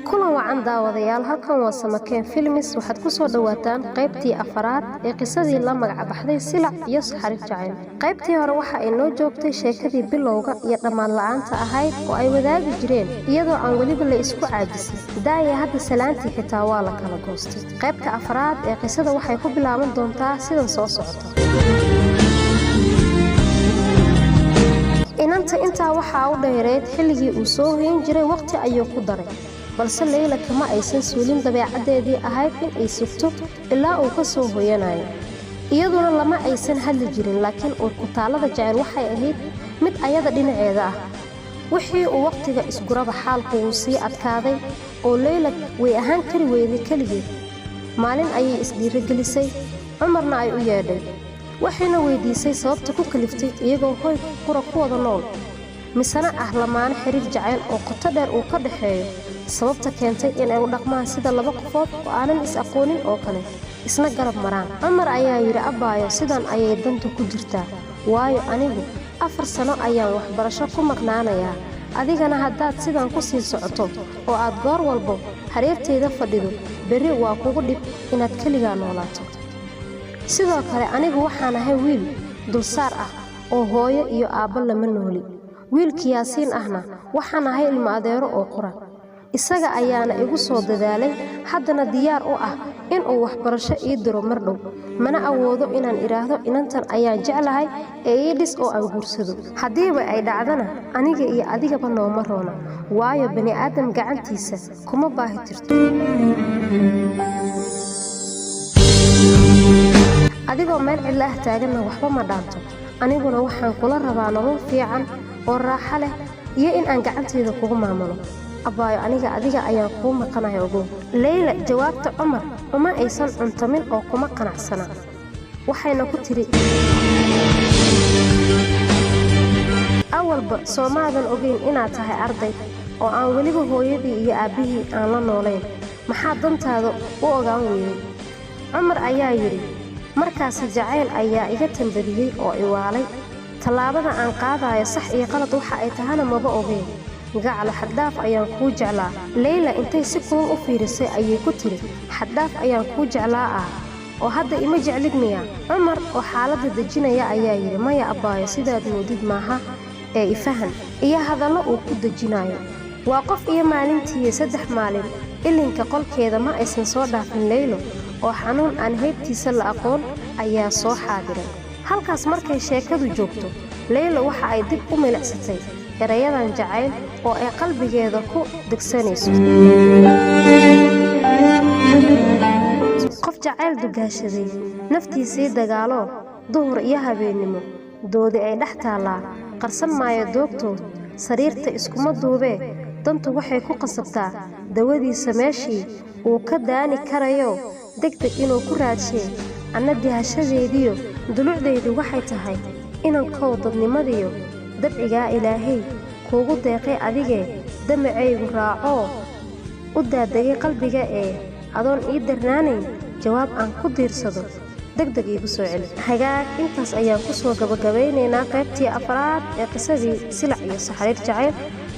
Kulan wacan, daawadayaal. Halkan waa Samakeen Films. Waxaad ku soo dhowaataan qaybtii afaraad ee qisadii la magac baxday Silac iyo Saxariir Jacayl. Qaybtii hore waxa ay noo joogtay sheekadii bilowga iyo dhammaan la'aanta ahayd oo ay wadaagi jireen, iyadoo aan weliba la isku caajisin. Daaya, hadda salaantii xitaa waa la kala goostay. Qaybta afaraad ee qisada waxay ku bilaaban doontaa sidan soo socota. Inanta intaa waxaa u dheereyd xilligii uu soo hoyan jiray, waqti ayuu ku daray, balse Leyla kama aysan suulin dabeecaddeedii ahayd in ay sugto ilaa uu ka soo hoyanayo. Iyaduna lama aysan hadli jirin, laakiin uurkutaallada jacayl waxay ahayd mid ayada dhinaceeda ah. Wixii uu waqtiga isguraba, xaalku wuu sii adkaaday oo Leyla way ahaan kari weyday keligeed. Maalin ayay isdhiirogelisay, Cumarna ay u yeedhay, waxayna weydiisay sababta ku kaliftay iyagoo hoy qura ku wada nool, misena ah lamaane xiriir jacayl oo qoto dheer uu ka dhaxeeyo, sababta keentay inay u dhaqmaan sida laba qofood oo aanan is aqoonin oo kale, isna garab maraan. Cumar ayaa yidhi: "Abbaayo, sidan ayay dantu ku jirtaa, waayo anigu 4 sano ayaan waxbarasho ku maqnaanayaa. Adigana haddaad sidan ku sii socoto oo aad goor walbo hareertayda fadhido, berri waa kugu dhib inaad keligaa noolaato. Sidoo kale anigu waxaan ahay wiil dulsaar ah oo hooyo iyo aabbo lama nooli. Wiilka Yaasiin ahna waxaan ahay ilmo adeero oo qura. Isaga ayaana igu soo dadaalay, haddana diyaar u ah inuu waxbarasho ii diro mar dhow. Mana awoodo inaan idhaahdo inantan ayaan jeclahay ee ii dhis oo aan guursado. Haddiiba ay dhacdana, aniga iyo adigaba nooma roona, waayo bani aadam gacantiisa kuma baahi tirto. Adigoo meel cidla ah taaganna waxba ma dhaanto. Aniguna waxaan kula rabaa nolol fiican oo raaxo leh iyo in aan gacantayda kugu maamulo. Abbaayo, aniga adiga ayaan kuu maqanaya, ogow." Leyla jawaabta Cumar uma aysan cuntamin oo kuma qanacsana, waxayna ku tiri: "Awalba soomaadan ogeyn inaad tahay arday oo aan weliba hooyadii iyo aabbihii aan la noolayn? Maxaa dantaada u ogaan weyday?" Cumar ayaa yidhi: "Markaasi jacayl ayaa iga tambadiyey oo iwaalay. Tallaabada aan qaadayo sax iyo qalad waxa ay tahana maba ogeyn. Gacalo, xaddhaaf ayaan kuu jeclaa." Leyla intay si kulul u fiirisay ayay ku tiri: "Xaddhaaf ayaan kuu jeclaa ah, oo hadda ima jeclid miya?" Cumar oo xaaladda dejinaya ayaa yidhi: "Maya abbaayo, sidaad moodid maaha ee ifahan," iyo hadallo uu ku dejinayo. Waa qof iyo maalintiiyo 3 maalin ilinka qolkeeda ma aysan soo dhaafin Leylo, oo xanuun aan heybtiisa la aqoon ayaa soo xaadiray. Halkaas markay sheekadu joogto, Leylo waxa ay dib u milicsatay erayadan jacayl oo ay qalbigeeda ku degsanayso. Qof jacayl dugaashaday, naftiisii dagaaloo, duhur iyo habeennimo doodi ay dhex taallaa, qarsan maayo doogtood, sariirta iskuma duubee, dantu waxay ku qasabtaa dawadiisa meeshii uu ka daani karayo degdeg inuu ku raadshee. Anna dihashadeediyo dulucdaydu waxay tahay inankow dadnimadiyo dabcigaa Ilaahay kuugu deeqay adigee damacaygu raacoo u daadegay qalbiga ee adoon ii darnaanayn jawaab aan ku diirsado degdeg iigu soo celi. Hagaag, intaas ayaan ku soo gabagabaynaynaa qaybtii afraad ee qisadii Silac iyo Saxariir Jacayl,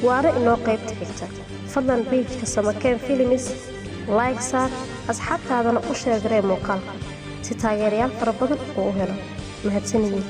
waana inoo qaybta xigta. Fadlan page-ka Samakeen Films like saar, asxaabtaadana u sheegaree muuqaalka si taageerayaal fara badan uu u helo. Mahadsanidin.